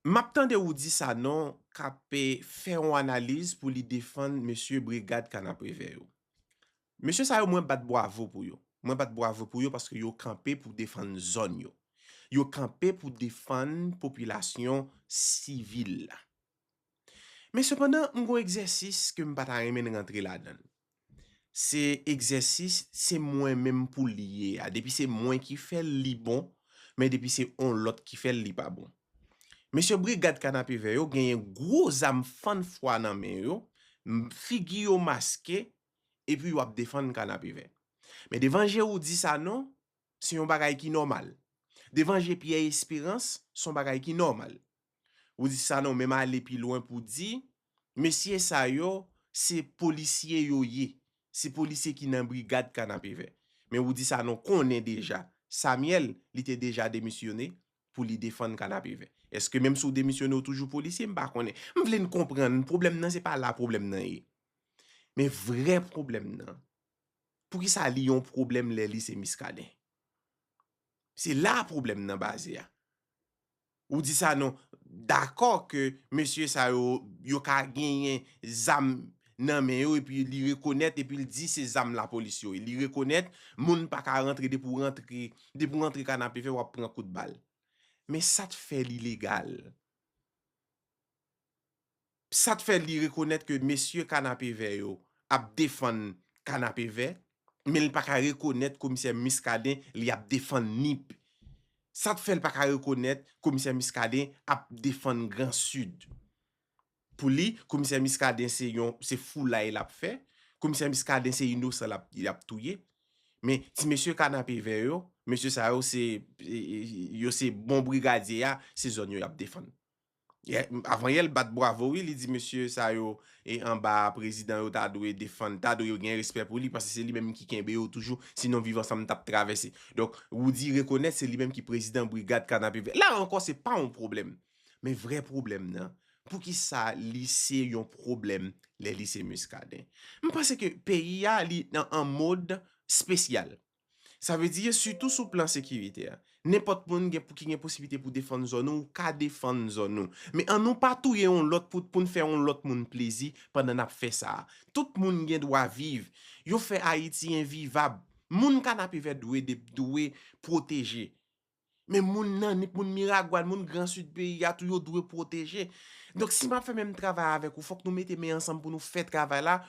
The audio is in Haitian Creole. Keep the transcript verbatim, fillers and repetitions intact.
M ap tande Roudy Sanon k ap fè yon analiz pou li defann mesye Brigad Kanapevè yo. Mesye sa yo, mwen bat bwavo pou yo. Mwen bat bwavo pou yo paske yo kanpe pou defann zòn yo. Yo kanpe pou defann popilasyon sivil la. Men sepandan, m gon egzèsis ke m pa ta renmen n rantre ladan l. Se egzèsis, se mwen menm pou li ye a. Depi se mwen ki fè l, li bon, men depi se on lòt ki fè l, li pa bon. Mesye Brigad Kanapevè yo genyen gwo zam fann fwa nan men yo, figi yo maske, epi yo ap defann Kanapevè. Men devan je Roudy Sanon, se yon bagay ki nòmal. Devan je Pierre Espérance, se yon bagay ki nòmal. Roudy Sanon menm ale pi lwen pou di, mesye sa yo, se polisye yo ye. Se polisye ki nan Brigad Kanapevè. Men Roudy Sanon konnen deja, Samuel, li te deja demisyone pou li defann Kanapevè. Èske menm si w demisyone, w toujou polisye? M pa konnen. M vle n konprann, pwoblèm nan, se pa la pwoblèm nan ye. Men vrè pwoblèm nan, poukisa li yon pwoblèm lè li se Muscadin? Se la pwoblèm nan baze a. Roudy Sanon dakò ke mesye sa yo, yo ka genyen zam nan men yo, epi li rekonèt, epi l di se zam lapolis yo ye. Li rekonèt moun pa ka rantre, depi w rantre, depi w rantre Kanapevè, w ap pran kout bal. Men sa t fè li legal? Sa t fè li rekonèt ke mesye Kanapevè yo ap defann Kanapevè, men l pa ka rekonèt komisè Muscadin li ap defann Nip? Sa t fè l pa ka rekonèt komisè Muscadin ap defann Gran Sid? Pou li, komisè Muscadin se yon, se foulay l ap fè. Komisè Muscadin se inosan l ap, l ap touye. Men ti mesye Kanapevè yo, mesye sa yo se, yo se bon brigadye a, se zòn yo y ap defann. Yè, avan yè, l bat bwavo, wi, li di mesye sa yo e anba prezidan yo ta dwe defann, ta dwe gen respè pou li, paske se li menm ki kenbe yo toujou, sinon Viv Ansanm t ap travèse. Donk, Roudy rekonèt se li menm ki prezidan Brigad Kanapevè. La ankò, se pa yon pwoblèm. Men vrè pwoblèm nan, poukisa li se yon pwoblèm lè li se Muscadin? M panse ke peyi a, li nan an mòd espesyal. Sa vle di, sitou sou plan sekirite a. Nenpòt moun gen, ki gen posiblite pou defann zòn ou, ou ka defann zòn ou. Men ann nou pa touye yon lòt pou, pou n fè yon lòt moun plezi pandan n ap fè sa a. Tout moun gen dwa viv. Yo fè Ayiti envivab. Moun Kanapevè dwe, dwe pwoteje. Men moun nan Nip, moun Miragwàn, moun Gran Sid peyi a tou, yo dwe pwoteje. Donk, si m ap fè menm travay avèk ou, fòk nou mete men ansanm pou nou fè travay la.